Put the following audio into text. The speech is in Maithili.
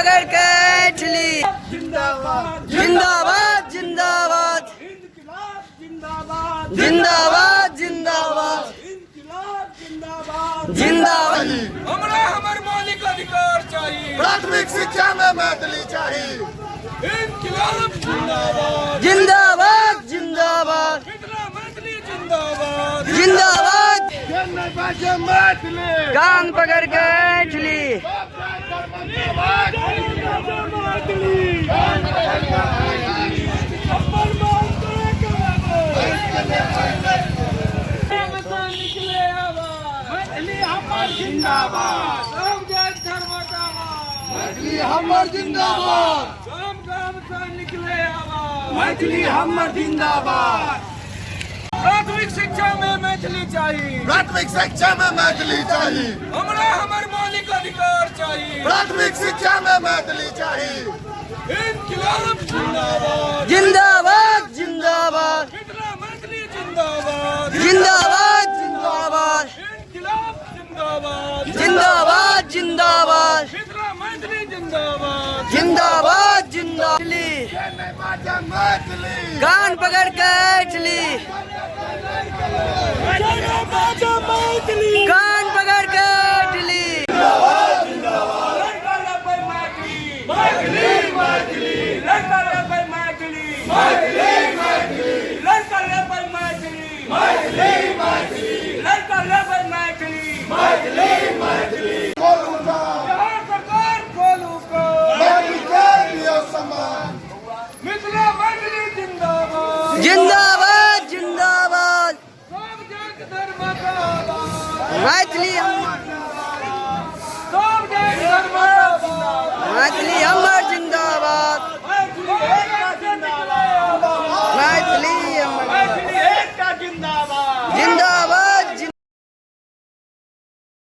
पकड़ के ऐठली। जिंदाबाद जिंदाबाद जिंदाबाद जिंदाबाद जिंदाबाद। हमरा हमर मौलिक अधिकार चाही। प्राथमिक शिक्षा में मैथिली चाही। इनकलाब जिंदाबाद। जिंदाबाद जिंदाबाद। मिथिला मैथिली जिंदाबाद। जिंदाबाद। जे नहि बाजै मैथिली, कान पकड़ के ऐठली। मैथिली हमर जिंदाबाद। सब जाति धर्म मर्दाबाद। मैथिली हमर जिंदाबाद। गाम गाम से निकले आवाज। मैथिली हमर जिंदाबाद। प्राथमिक शिक्षा में मैथिली चाही। प्राथमिक शिक्षा में मैथिली चाही। हमरा हमर मौलिक अधिकार चाही। प्राथमिक शिक्षा में मैथिली चाही। इनकलाब जिंदाबाद। जिंदाबाद जिंदाबाद। मिथिला मैथिली जिंदाबाद। जिंदाबाद जिंदाबाद। इनकलाब जिंदाबाद। जिंदाबाद जिंदाबाद। मिथिला मैथिली जिंदाबाद। जिंदाबाद जिंदाबाद। जे नहि बाजै मैथिली, कान पकड़ के ऐठली। कान पकड़ के ऐठली। लड़का लेबै मैथिली, मैथिली मैथिली। लड़का लेबै मैथिली, मैथिली मैथिली। लड़का लेबै मैथिली, मैथिली मैथिली। लड़का लेबै मैथिली, मैथिली मैथिली। खोलू कान। बिहार सरकार खोलू को। मैथिली के दियौ सम्मान। मिथिला मैथिली जिंदाबाद। जिंदाबाद जिंदाबाद। सब जाति धर्म का आवाज। मैथिली सब जाति धर्म का आवाज। मैथिली।